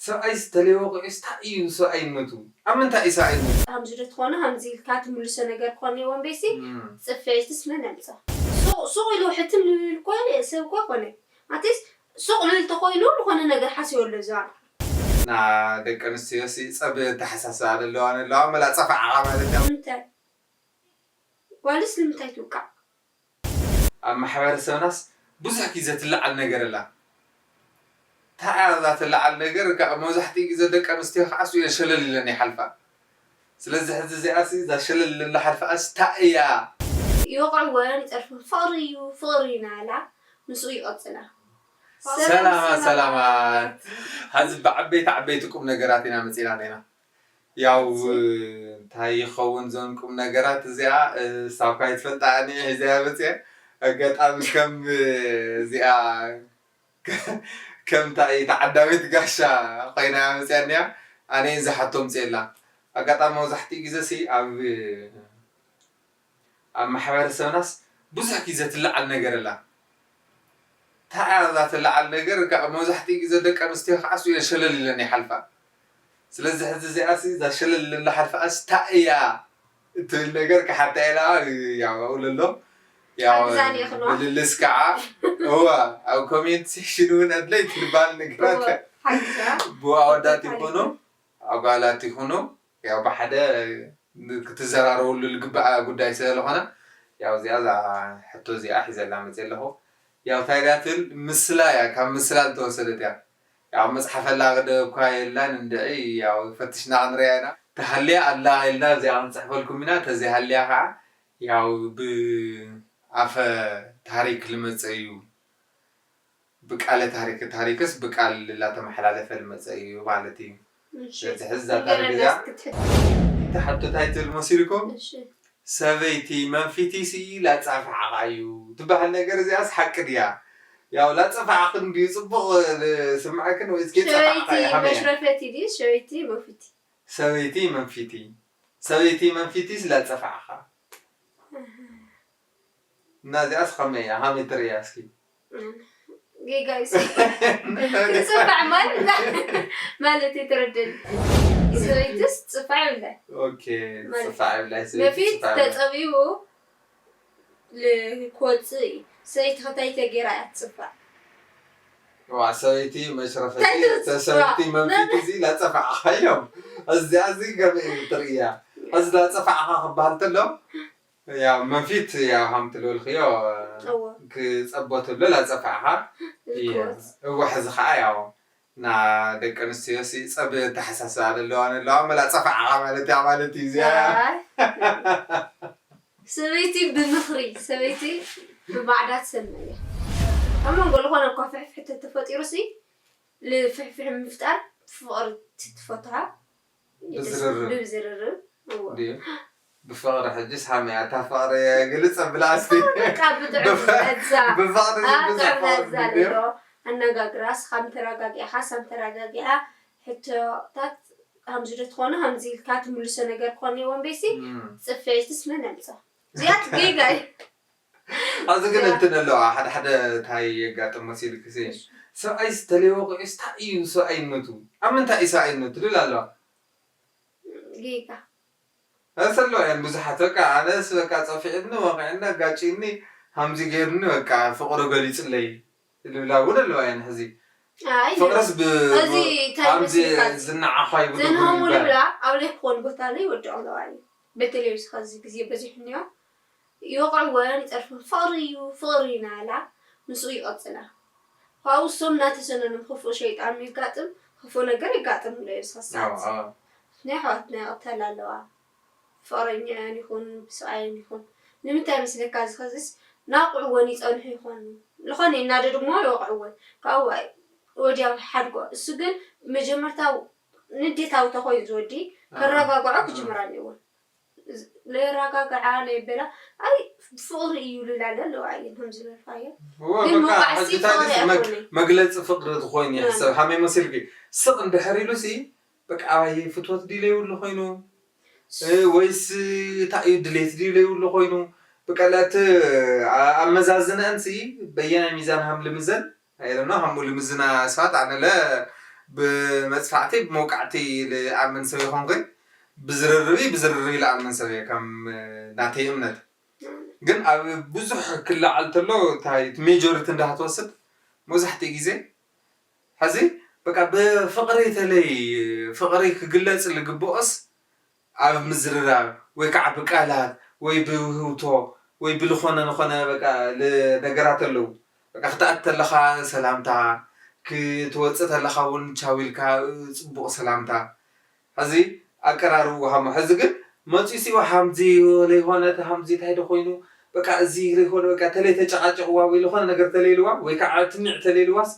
ሰብኣይስ ተለይ ወቒዑስ እንታይ እዩ ሰብኣይነቱ? ኣብ ምንታይ እዩ ሰብኣይነቱ? ከምዚ ዶ ትኾነ ከምዚ ኢልካ ትምልሶ ነገር ክኾን ነይዎ እምበይሲ እም። ጽፍዒትስ መን ኣምጻ? ሱቕ ሱቕ ኢሉ ሕትም ልብል እኮ ሰብ እኮ ኣይኮነ። ኣትሊስት ሱቕ ልብል ተኾይኑ ዝኾነ ነገር ሓስዮ ኣሎ ዝባን። ና ደቂ ኣንስትዮ ሲ ጸብ ተሓሳስባ ዘለዋ ኣለዋ መላ ጸፋዕኻ ማለት እዩ። ንምንታይ? ጓልስ ንምንታይ ትውቃዕ? ኣብ ማሕበረሰብናስ ብዙሕ ግዜ ትለዓል ነገር ኣላ። እንታይ እያ እዛ ትለዓል ነገር? ከዓ መብዛሕትኡ ግዜ ደቂ ኣንስትዮ ከዓ እሱ እየን ሸለል ኢለን ይሓልፋ። ስለዚ ሕዚ እዚኣ ሲ እዛ ሸለል ኢለን ዝሓልፋ እንታይ እያ? ይወቕዕወን ይጸርፍን ፍቕሪ እዩ ፍቕሪ እናበላ ምስኡ ይቐጽላ። ሰላማት ሰላማት። ሀዚ ብዓበይቲ ዓበይቲ ቁም ነገራት ኢና መፂና ኔና። ያው እንታይ ይኸውን ዞን ቁም ነገራት እዚኣ ሳኳ ይትፈልጣ ኣኒ ሒዘያ መፅአ ኣጋጣሚ ከም እዚኣ ከምታይ ተዓዳሚት ጋሻ ኮይና መፅያ እኒያ ኣነ ዝሓቶ ምፅየላ ኣጋጣሚ መብዛሕትኡ ግዜ ሲ ኣብ ኣብ ማሕበረሰብናስ ብዙሕ ግዜ ትለዓል ነገር ኣላ። እንታይ እያ እዛ ትለዓል ነገር? ከዓ መብዛሕትኡ ግዜ ደቂ ኣንስትዮ ከዓ እሱ እየን ሸለል ኢለን ይሓልፋ። ስለዚ ሕዚ እዚኣ ሲ እዛ ሸለል ኢለን ዝሓልፋ ሲ እንታይ እያ እትብል ነገር ክሓታ ኢላ ያው ኣብኡ ለሎ ያው ሓግዛን እየ ክብላ። ምልልስ ከዓ እወ ኣብ ኮሜንት ሴክሽን እውን ኣድለይቲ ዝበሃል ነገራት ሓግዛ ብኣወዳት ይኾኑ ኣጓላት ይኹኑ ያው ብሓደ ክትዘራረብሉ ዝግባእ ጉዳይ ስለዝኾነ ያው እዚኣ እዛ ሕቶ እዚኣ ሒዘላ መፅእ ኣለኹ። ያው እንታይ እያ ትብል ምስላ እያ፣ ካብ ምስላ ዝተወሰደት እያ። ያው መፅሓፈላ ግደ እኳ የላን እንድዒ ያው ፈትሽና ክንሪኣ ኢና። ተሃልያ ኣላ ኢልና እዚኣ ክንፅሕፈልኩም ኢና። ተዘይሃልያ ከዓ ያው ብኣፈ ታሪክ ልመፀ እዩ። ብቃለ ታሪክ ታሪክስ ብቃል ላተመሓላለፈ ልመፀ እዩ ማለት እዩ። ስለዚ ሕዚ እዛ ታሪክ እዚኣ እቲ ሓቶ እንታይ ትብል መሲልኩም? ሰበይቲ መንፊቲ ሲ ላፃፋዕኻ እዩ ትበሃል ነገር እዚኣስ ሓቂ ድያ? ያው ላፀፋዕኽን ድዩ ፅቡቕ ስምዐክን ወይስ ከይፀፋዕኻ ሸበይቲ እዩ ሃመያ? መሽረፈቲ ድዩ ሸበይቲ መንፊቲ? ሰበይቲ መንፊቲ ሰበይቲ መንፊቲ ስላፀፋዕኻ እና እዚኣስ ከመይ እያ ሃመይ ትርእያ እስኪ ጌጋ እዩ። ክፅፋዕ ማለት ማለት ይትረደኒ። ሰበይትስ ፅፋዕ ይብላል። ኦኬ ፅፋዕ ይብላይ ሰበይቲ በፊት ፅፋዕ ይብላይ። ተፀቢቡ ል- ክወፅእ እዩ። ሰበይቲ ከታይ ተጌራ እያ ትፅፋዕ። ዋ ሰበይቲ መሽረፈቲ እንታይ ትብል እተ ሰበይቲ ፅፋዕ? መንፊት እዚ ላፀፋዕኻ እዮም እዚኣ እዚ ከመይ እዩ ትርእያ እዚ ላፀፋዕኻ ክበሃል ተሎ ያው መንፊት ያው ሃም ትልበልክዮ እወ ክፀቦ ትብሎ ላፀፋዕኻ ዝክወት እወ ሕዚ ከዓ ያው እና ደቂ ኣንስትዮ ሲ ፀብ ተሓሳስባ ዘለዋ ነለዋ መላ ፀፋዕኻ ማለት እያ ማለት እዩ እዚኣ ኣይ። ሰበይቲ ብምኽሪ ሰበይቲ ብማዕዳ ትሰምዕ እያ። ኣብ መንጎ ዝኾነ እኳ ፍሕፍሕቲ ተፈጢሩ ሲ ልፍሕፍሕ ምፍጣር ፍቕሪ ትፈትሖ ብዝርርብ። ብዝርርብ እዎ። ድዩ ብፍቕሪ ሕጅስ ሃመያ እታ ፍቕሪ ግልፅ ኣብላ እስቲ በቃ ብጥዑም ብፍ- ለዛ ብፍቕሪ ኣብ ብዙሕ ጥዑም ፍቕሪ ለዛ ድዩ ኣሎ ኣነጋግራ ስኻም ተረጋጊዕኻ ሳም ተረጋጊዓ ሕቶታት ከምዚ ዶ ትኾኑ ከምዚ ኢልካ ትምልሶ ነገር ክኾን ነይዎ እምበይሲ እም። ፅፍዒትስ መን ኣምፃ እዚኣት ጌጋ እዩ ኣብዚ ግን እንትን ኣለዋ ሓደ ሓደ እንታይ የጋጥም መሲልክሲ ሰብኣይስ ተለይ ወቂዑስ እንታይ እዩ ሰብኣይነቱ ኣብ ምንታይ እዩ ሰብኣይነቱ ልብል ኣለዋ ጌጋ እስ ኣለዋ እየን ብዙሓት በቃ ኣነስ በቃ ፀፊዕኒ ወቂዕኒ ኣጋጭኒ ሃምዚ ገይርኒ በቃ ፍቅሩ ገሊፅለይ ልብላ እውን ኣለዋ እየን ሕዚ ኣይ ፍቅርስ ብ- እዚ እንታይ ሃምዚ መስልካ ዝነዓኻ ይብሉ ዘንሃሙ ይባል ልብላ ኣብ ሌክቦን ቦታ ላይ ይወድዖም ለዋል እዩ በተለይ እዚ ከዚ ግዜ በዚሑ እኒዋ ይወቕዕወን ይፀርፍን ፍቕሪ እዩ ፍቕሪ ናላ ምስኡ ይቐፅላ ካብኡ እሶም እናተሰነኖም ክፉእ ሸይጣን የጋጥም ክፉእ ነገር የጋጥም ኣሎ እዩ ዝኸሳት ናይ ኣሕዋትና ይቕተላ ኣለዋ ፍቕረኛኣን ይኹን ብሰብኣየን ይኹን ንምንታይ መስለካ እዚ ከዚስ ናቑዕወን ይፀንሑ ይኾኑ ዝኾነ ይናደድ እሞ ይወቕዕወን ካብኡ ወዲያ ሓድጎ እሱ ግን መጀመርታ ንዴታዊ ተኾይኑ ዝወዲ ከረጋግዖ ክጅምራ ኣለዎ ለረጋግዓ ለይበላ ኣይ ፍቕሪ እዩ ልላለ ኣለዋ እየን ከም ዝበልካዮ እወ ግን በቃ መውቃዕሲ ሕጂ እንታይ ፍቕሪ ደስ መግ- ኣይኮነን መግለፂ ፍቅሪ ዝኾይኑ እ። ይሕሰብ ሃመይ መሲልኪ ስቕ እንድሕር ኢሉ ሲ በቃ ኣባይ ፍትወት ድዩ ለይብሉ ኮይኑ እ፣ ወይስ እንታይ እዩ ድሌት ድዩ ለይብሉ ኮይኑ በቃ ለቲ ኣመዛዝነአን ሲ በየናይ ሚዛን ሃም ልምዘን ኣይለና ሃሙ ልምዝና ስፋት ኣነለ ብመጽፋዕቲ ብመውቃዕቲ ልኣምን ሰብ ይኾንኩ፣ ብዝርርብ ብዝርርብ ልኣምን ሰብ እየ ከም ናተይ እምነት። ግን ኣብ ብዙሕ ክለዓል ተሎ እንታይ እቲ ሜጆሪቲ እንዳትወስድ መብዛሕትኡ ግዜ ሕዚ በቃ ብፍቕሪ ተለይ ፍቕሪ ክግለጽ ልግብኦስ ኣብ ምዝርራብ ወይ ከዓ ብቃላት ወይ ብውህብቶ ወይ ብልኾነ ንኾነ በቃ ነገራት ኣለዉ። በቃ ክትኣት ተለኻ ሰላምታ፣ ክትወፅእ ተለኻ እውን ቻው ኢልካ ፅቡቕ ሰላምታ። ሕዚ ኣቀራርቡ ሃሞ ሕዚ ግን መፂኡ ሲዋ ሃምዚ ለይኮነ እቲ ሃምዚ እንታይ ዶ ኮይኑ በቃ እዚ ለይኮነ በቃ ተለይ ተጨቃጨቅዋ ወይ ዝኾነ ነገር ተለይልዋ ወይ ከዓ ትንዕ ተለይልዋስ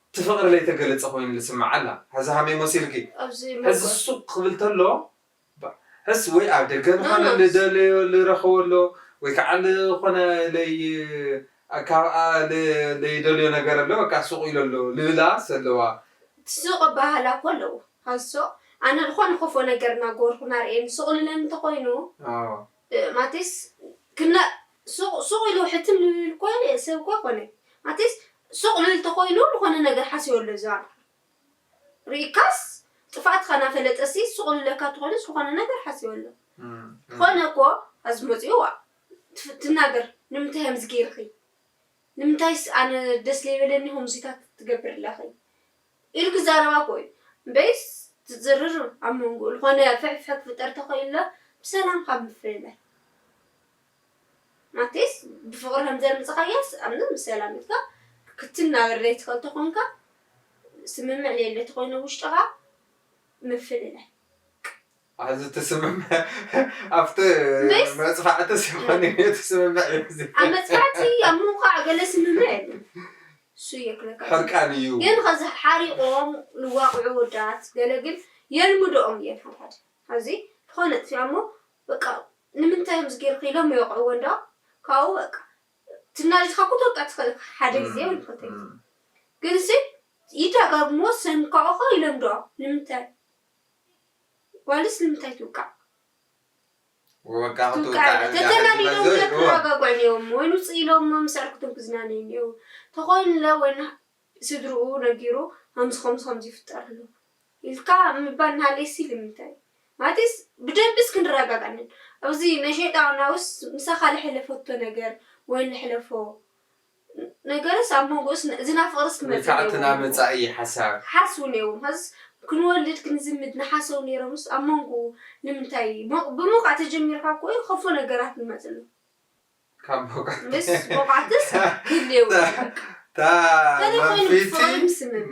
እቲ ፍቕሪ ለይተገለፀ ኮይኑ ልስምዓ ኣላ። ሕዚ ሃመይ መሲልኪ ኣብዚ ሕዚ ሱቅ ክብል ተሎ ሕስ ወይ ኣብ ደገ ዝኾነ ልደልዮ ልረኸቦ ኣሎ ወይ ከዓ ዝኾነ ለይ ካብኣ ለይደልዮ ነገር ኣሎ በቃ ሱቕ ኢሎ ኣሎ ልብላ ሰለዋ ሱቕ ኣባህላ እኮ ኣለዎ። ካብ ሱቕ ኣነ ዝኾነ ኮፎ ነገር እናገበርኩ እናርኤ ሱቕ ልለን እንተኾይኑ ማቴስ ክና ሱቕ ሱቕ ኢሉ ሕትም ልብል እኮ ሰብ እኮ ኣይኮነ። ማቴስ ሱቕ ልብል እንተኾይኑ ዝኾነ ነገር ሓስዮ ኣሎ እዛ ርኢካስ ጥፍኣትካ እናፈለጠሲ ሱቕ ልለካ እንተኾይኑ ዝኾነ ነገር ሓስዮ ኣሎ። ዝኾነ እኮ ኣብዚ መፂኡ ዋ ትናገር ንምንታይ ከምዚ ገይርኺ ንምንታይስ ኣነ ደስ ለይበለኒ ከምዚታት ትገብር ኣለኺ ኢሉ ክዛረባ እኮ እዩ እምበይስ ትዝርር ኣብ መንጎ ዝኾነ ፍሕፍሕ ክፍጠር ተኸኢሉ ብሰላም ካብ ምፍልላይ ማቴስ ብፍቕሪ ከምዘምፅኻያስ ኣምነ ብሰላም ኢልካ ክትናገር ዘይትኽእል ተኾንካ ስምምዕ ለየለ ተኾይነ ውሽጥኻ ምፍልላይ ኣዚ ትስምምዕ ኣብቲ መፅፋዕቲ ሲኾን ትስምምዕ እዩ። ኣብ መፅፋዕቲ ኣብ ምንኳዕ ገለ ስምምዕ የለን። እሱ የክለካ ሕርቃን እዩ። ግን ከዚ ሓሪቆም ልዋቅዑ ወዳት ገለ ግን የልምዶኦም እየን ሓድሓደ ኣብዚ ዝኾነ ጥፊኣሞ በቃ ንምንታይ እዮም ዝገይርክ ኢሎም ይወቅዕዎ እንዳ ካብኡ በቃ ትናደድካ እኮ ትወቅዕ ትኽእል ኢኻ ሓደ ግዜ ወይ ክልተ ግዜ ግን ሲ ይደጋግሞ ሰንካኦኻ ይለምድኦ ንምንታይ ጓልስ ንምንታይ ትውቃዕ ወቃ ክትውቃዕ ኢላ ተተናዲዶም ክትወቃዕ ኢላ ክትረጋጓዕ ነይሮም ወይ ንውፅእ ኢሎም ምስ ኣርክቶም ክዝናነዩ ነይሩ ተኾይኑለ ወይ ስድርኡ ነጊሩ ከምዚ ከምዚ ከምዚ ይፍጠር ኣሎ ኢልካ ምባል ናሃለይሲ ልምንታይ ማለትስ ብደንብስ ክንረጋጋዕ ንን ኣብዚ ናይ ሸይጣን ናውስ ምሳኻ ልሕለፈቶ ነገር ወይ ልሕለፎ ነገርስ ኣብ መንጎስ ዝና ፍቅርስ ክመፅእ ወይ ከዓ እቲ ናይ መፃኢ ሓሳብ ሓስቡ ነይሮም ሀዝ ክንወልድ ክንዝምድ ንሓሰው ነይሮምስ ኣብ መንጎ ንምንታይ ብሞቃ ተጀሚርካ እኮ እዩ ከፎ ነገራት ንመፅእ ኣሎ ካብ መውቃዕቲ ምስ መውቃዕትስ ክህልየው እታ መንፊቲ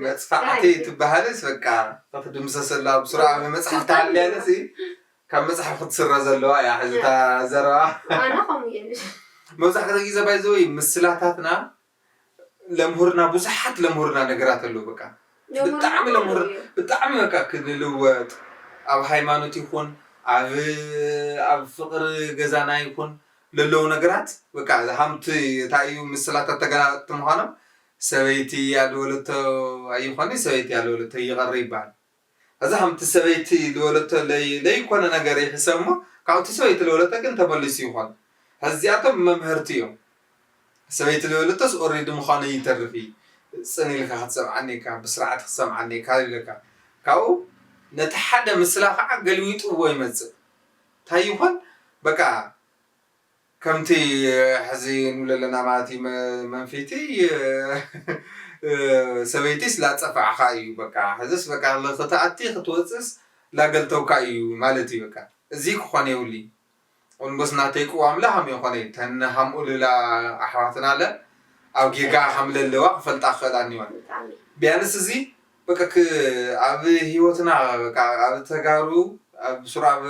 መፅፋዕቲ ትበሃልስ በቃ ክትድምሰሰላ ብስሩዕ ኣብ መፅሓፍ ተሃልያለሲ ካብ መፅሓፍ ክትስረ ዘለዋ እያ ሕዚ እታ ዘረባ ኣነ ከምኡ እየ መብዛሕትኡ ግዜ ባይዘወይ ምስላታትና ለምህርና ብዙሓት ለምህርና ነገራት ኣለዉ በቃ ብጣዕሚ ለምህር ብጣዕሚ በቃ ክንልወጥ ኣብ ሃይማኖት ይኹን ኣብ ኣብ ፍቅሪ ገዛና ይኹን ለለዉ ነገራት በቃ ሃምቲ እንታይ እዩ ምስላታት ተገላጥቲ ምዃኖም ሰበይቲ ያልወለቶ ኣይኾነ ሰበይቲ ያልወለቶ ይቐር ይበሃል እዚ ከምቲ ሰበይቲ ልወለቶ ለይኮነ ነገር ይሕሰብ እሞ ካብቲ ሰበይቲ ልወለቶ ግን ተመሊሱ ይኾን። ሕዚ እዚኣቶም መምሀርቲ እዮም። ሰበይቲ ልወለቶስ ኦሬዲ ምዃኑ ይተርፍ እዩ። ፅን ኢልካ ክትሰምዓኒ እካ፣ ብስርዓት ክትሰምዓኒ እካ ይብለካ። ካብኡ ነቲ ሓደ ምስላ ከዓ ገልዊጥዎ ይመፅእ። እንታይ ይኾን በቃ ከምቲ ሕዚ ንብሎ ኣለና ማለት እዩ መንፊቲ ሰበይቲስ ላፀፋዕኻ እዩ በቃ ሕዝስ በቃ ክትኣቲ ክትወፅስ ላገልተውካ እዩ ማለት እዩ በቃ እዚ ክኾን የብሉ ኦልሞስ ናተይ ቅዋም ለ ሃም ይኾነ ተን ሃምኡ ልላ ኣሕዋትና ለ ኣብ ጌጋ ሃም ለለዋ ክፈልጣ ክኽእላ እኒዋን ቢያንስ እዚ በቃ ኣብ ህይወትና በቃ ኣብ ተጋሩ ኣብ ሱር ኣብ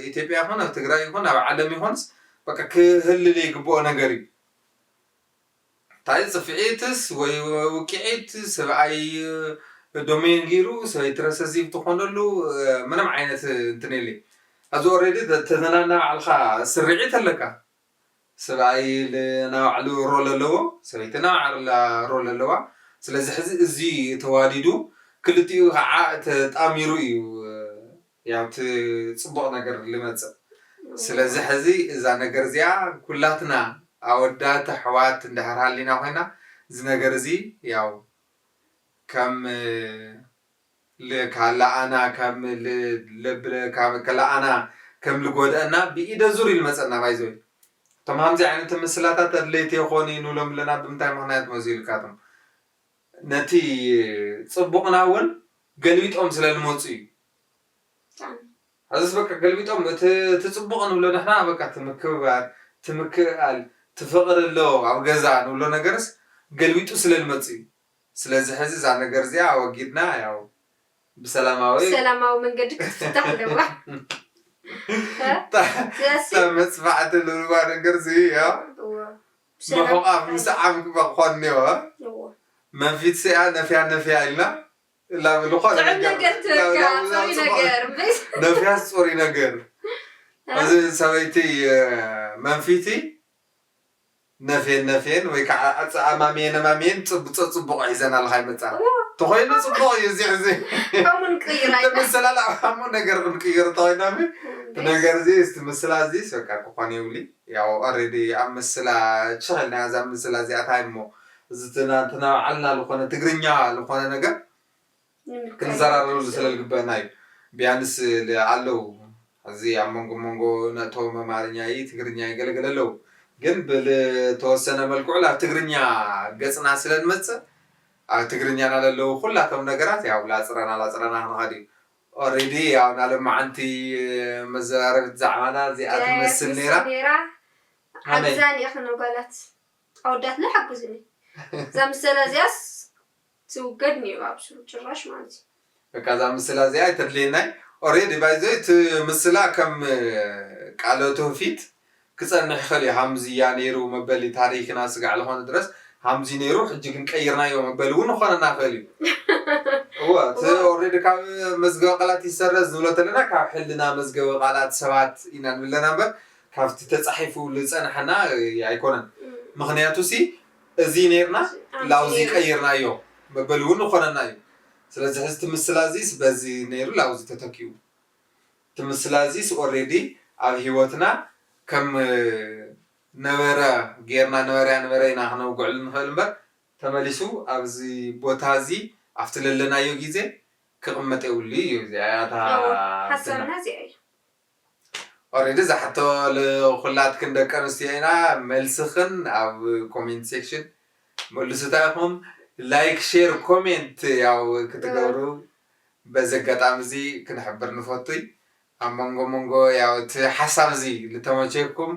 ኢትዮጵያ ይኹን ኣብ ትግራይ ይኹን ኣብ ዓለም ይኹንስ በቃ ክህልል ይግብኦ ነገር እዩ። እንታይ ፅፍዒትስ ወይ ውቅዒት ሰብኣይ ዶሜን ገይሩ ሰበይቲ ረሰሲቭ ትኾነሉ ምንም ዓይነት እንትን የለ። ኣብዚ ኦሬዲ ተተናና ባዕልካ ስርዒት ኣለካ። ሰብኣይ ናይ ባዕሉ ሮል ኣለዎ፣ ሰበይቲ ናይ ባዕላ ሮል ኣለዋ። ስለዚ ሕዚ እዚ ተዋዲዱ ክልቲኡ ከዓ ተጣሚሩ እዩ ያው እቲ ፅቡቕ ነገር ልመፅእ። ስለዚ ሕዚ እዛ ነገር እዚኣ ኩላትና ኣወዳት ኣሕዋት እንድሕር ሃሊና ኮይና እዚ ነገር እዚ ያው ከም ል- ካላኣና ከም ል- ለብለ ካብ ከላኣና ከም ልጎድአና ብኢደ ዙር ኢሉ መጸና። ባይዞይ እቶም ከምዚ ዓይነት ምስላታት ኣድለይቲ ይኾኑ ንብሎም ኣለና። ብምንታይ ምኽንያት መዚ ኢልካቶም ነቲ ጽቡቕና እውን ገልቢጦም ስለ ልመጹ እዩ። ብጣዕሚ ኣዝስ በቃ ገልቢጦም እቲ እቲ ጽቡቕ ንብሎ ንሕና በቃ እቲ ምክብባር እቲ ምክእኣል እቲ ፍቕሪ ኣሎ ኣብ ገዛ ንብሎ ነገርስ ገልቢጡ ስለ ልመጽእ እዩ። ስለዚ ሕዚ እዛ ነገር እዚኣ ኣወጊድና ያው ብሰላማዊ ሰላማዊ መንገዲ ክትፍታሕ ኣለዋ። ስለዚ እታ መጽፋዕቲ ንብልዋ ነገር እዚ ያው እዎ፣ ምሕቋፍ ብሰላም ምስዓም ክኾን እኒኦ። እዎ። መንፊት ሲኣ ነፍያ ነፍያ ኢልና ላብ ዝኾነ ጥዑም ነገር ነገር ላብ- ትካ ላብ- ጽሩይ ላብ- ነገር ነፍያስ ጽሩይ ነገር እዚ ሰበይቲ እ፣ መንፊቲ ነፍየን ነፍየን ወይ ከዓ ኣፀኣማምየን ኣማምየን ፅቡፀ ፅቡቕ ሒዘን ኣለካ ይመፃ እዎ። ተኾይኑ ፅቡቕ እዩ እዚ ሕዚ ከምኡ ንቅይር ኣይና ተመሰላላ ኣሞ ነገር ክንቅይር ተኾይና እቲ ነገር እዚ እቲ ምስላ እዚ በቃ ክኾን የብሊ ያው ኦሬዲ ኣብ ምስላ ችኽልና እዛ ምስላ እዚኣ ታይ እሞ እዚ ትናንትና ባዓልና ዝኾነ ትግርኛ ዝኾነ ነገር ክንዘራረብሉ ስለ ዝግበአና እዩ። ቢያንስ ል- ኣለዉ እዚ ኣብ መንጎ መንጎ ነቶም ኣማርኛ እዩ ትግርኛ ይገለገለ ኣለዉ ግን ብልተወሰነ መልክዑ ናብ ትግርኛ ገፅና ስለ ንመፅእ ኣብ ትግርኛና ለለዉ ኩላቶም ነገራት ያው ላፅረና ላፅረና ክንኸድ እዩ። ኦሬዲ ያው ናለማዓንቲ መዘራረብት ዛዕባና እዚኣ ትመስል ነይራ። ነይራ ኣመይ ሓግዛኒ ኢኽን ጓላት ኣወዳትና ሓግዙኒ። እዛ ምስላ እዚኣስ ትውገድ ነይሩ ኣብ ስሩ ጭራሽ ማለት እዩ። በቃ እዛ ምስላ እዚኣ ኣይተድልየናይ። ኦሬዲ ባይዘ እቲ ምስላ ከም ቃለ ትውፊት ክፀንሕ ይኽእል እዩ። ሃምዚ እያ ነይሩ መበሊ ታሪክና ስጋዕ ዝኾነ ድረስ ሃምዚ ነይሩ ሕጂ ግን ቀይርናዮ መበሊ እውን ዝኾነና ይኽእል እዩ። እወ እቲ ኦሬዲ ካብ መዝገበ ቃላት ይሰረዝ ንብሎ ተለና ካብ ሕልና መዝገበ ቃላት ሰባት ኢና ንብለና እምበር ካብቲ ተፃሒፉ ዝፀንሐና ኣይኮነን። ምክንያቱ ሲ እዚ ነይርና ላውዚ ቀይርናዮ መበል እውን ይኮነና እዩ። ስለዚ ሕዚ እቲ ምስላ እዚስ በዚ ነይሩ ላውዚ ተተኪኡ እቲ ምስላ እዚስ ኦሬዲ ኣብ ሂወትና ከም ነበረ ጌርና ነበረ ያ ነበረ ኢና ክነውግዕሉ ንኽእል እምበር ተመሊሱ ኣብዚ ቦታ እዚ ኣብቲ ለለናዮ ግዜ ክቕመጥ የብሉ እዩ። እዚኣ እያ እታ ሓሳብና እዚኣ እዩ። ኦሬዲ እዛ ሕቶ ኩላትክን ደቂ ኣንስትዮ ኢና መልስኽን ኣብ ኮሜንት ሴክሽን መልሱታ ኢኹም። ላይክ ሼር ኮሜንት ያው ክትገብሩ በዚ ኣጋጣሚ እዚ ክንሕብር ንፈቱይ ኣብ መንጎ መንጎ ያው እቲ ሓሳብ እዚ ልተመቸኩም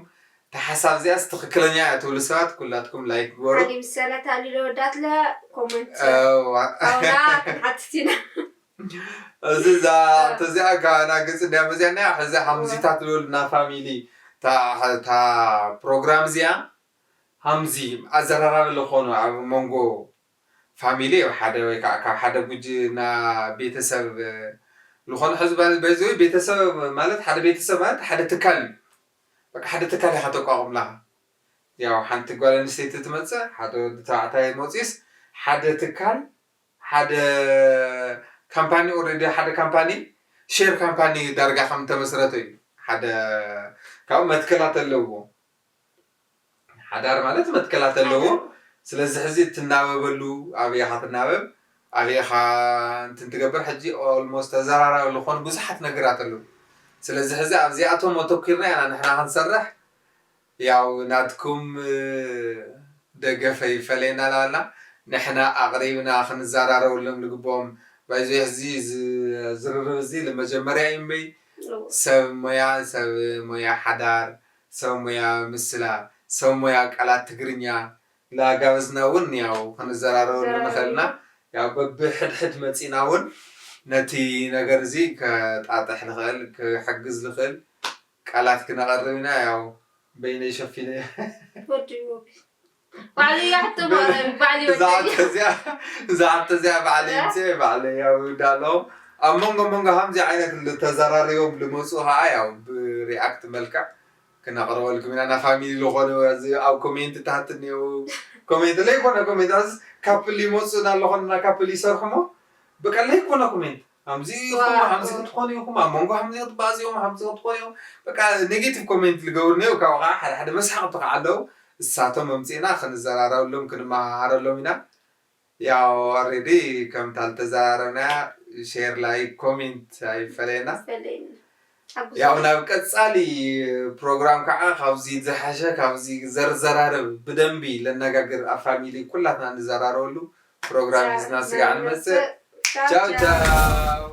እቲ ሓሳብ እዚኣስ ትኽክለኛ እያ ትብሉ ሰባት ኩላትኩም ላይክ ግበሩ። ሓሊም ሰረት ኣሊሎ ወዳትለ ኮመንት እዋ። ኣውና ክንሓትት ኢና። እዚ እዛ ተዚኣ ካና ግጽ እንዲያ መዚኣና ሕዚ ሃምዚታት ልብል እና ፋሚሊ እታ ፕሮግራም እዚኣ ሃምዚ ኣዘራራቢ ዝኾኑ ኣብ መንጎ ፋሚሊ ኣብ ሓደ ወይ ከዓ ካብ ሓደ ጉጅ እና ቤተሰብ ዝኾነ ሕዚ በዚ ቤተሰብ ማለት ሓደ ቤተሰብ ማለት ሓደ ትካል እዩ። በቃ ሓደ ትካል ኢኻ ተቋቁምላ ያው ሓንቲ ጓል ኣንስተይቲ ትመፅእ ሓደ ወዲ ተባዕታይ መፅኡስ ሓደ ትካል ሓደ ካምፓኒ ኦሬዲ ሓደ ካምፓኒ ሼር ካምፓኒ ዳርጋ ከም ተመስረተ እዩ። ሓደ ካብኡ መትከላት ኣለዎ። ሓዳር ማለት መትከላት ኣለዎ። ስለዚ ሕዚ እትናበበሉ ኣበይ ኢኻ ትናበብ ኣበይ ኢኻ እንትን ትገብር ሕጂ ኦልሞስት ተዘራራቢ ዝኾኑ ብዙሓት ነገራት ኣለዉ። ስለዚ ሕዚ ኣብዚኣቶም ኣተኪርና ኢና ንሕና ክንሰርሕ ያው ናትኩም ደገፈ ይፈለየና ላና ንሕና ኣቕሪብና ክንዘራረበሎም ልግብኦም ባይዞ ሕዚ ዝርርብ እዚ ለመጀመርያ እዩ እምበይ ሰብ ሞያ ሰብ ሞያ ሓዳር ሰብ ሞያ ምስላ ሰብ ሞያ ቃላት ትግርኛ ላጋበዝና እውን ያው ክንዘራረበሉ ንኽእልና ያው በብሕድሕድ መፂና እውን ነቲ ነገር እዚ ከጣጥሕ ልኽእል ክሕግዝ ልኽእል ቃላት ክነቐርብ ኢና ያው በይነይ ሸፊነ ወዲ ሞቢ ባዕሉ ያሕቶ ማረም ባዕሉ እዛ ይወደይ ሕቶ እዚኣ እዛ ሕቶ እዚኣ ባዕለይ ምፅእ ባዕለይ ያው ይዳለዎም ኣብ መንጎ መንጎ ከምዚ ዓይነት ተዘራሪቦም ልመፁ ከዓ ያው ብሪኣክት መልክዕ ክነቕርበልኩም ኢና እና ፋሚሊ ዝኾነ እዚ ኣብ ኮሜንት ታህት እኒው ኮሜንት ለይኮነ ኮሜንት ኣዝ ካፕል ይመፁ እናለኾን እና ካፕል ይሰርሑ ሞ በቃ ለይኮነ ኮሜንት ከምዚ ኢኹም ዋው። ከምዚ ክትኾኑ ኢኹም ኣብ መንጎ ከምዚ ክትባእዚኦም ከምዚ ክትኾኑ ኢኹም በቃ ኔጌቲቭ ኮሜንት ልገብሩ ኒው ካብኡ ከዓ ሓደ ሓደ መሳሕቕቲ ከዓ ኣለዉ እሳቶም መምፅእና ክንዘራረበሎም ክንመሃሃረሎም ኢና ያው ኦሬዲ ከምታ ልተዘራረብናያ ሼር፣ ላይክ፣ ኮሜንት ኣይፈለየና። ፈለየና። ኣብ ያው ብዙሕ ናብ ቀጻሊ ፕሮግራም ከዓ ካብዚ ዝሓሸ ካብዚ ዘርዘራርብ ብደንቢ ለነጋግር ኣብ ፋሚሊ ኩላትና እንዘራረበሉ ፕሮግራም ሒዝና ስጋዕ ንመጽእ። ቻው ቻው።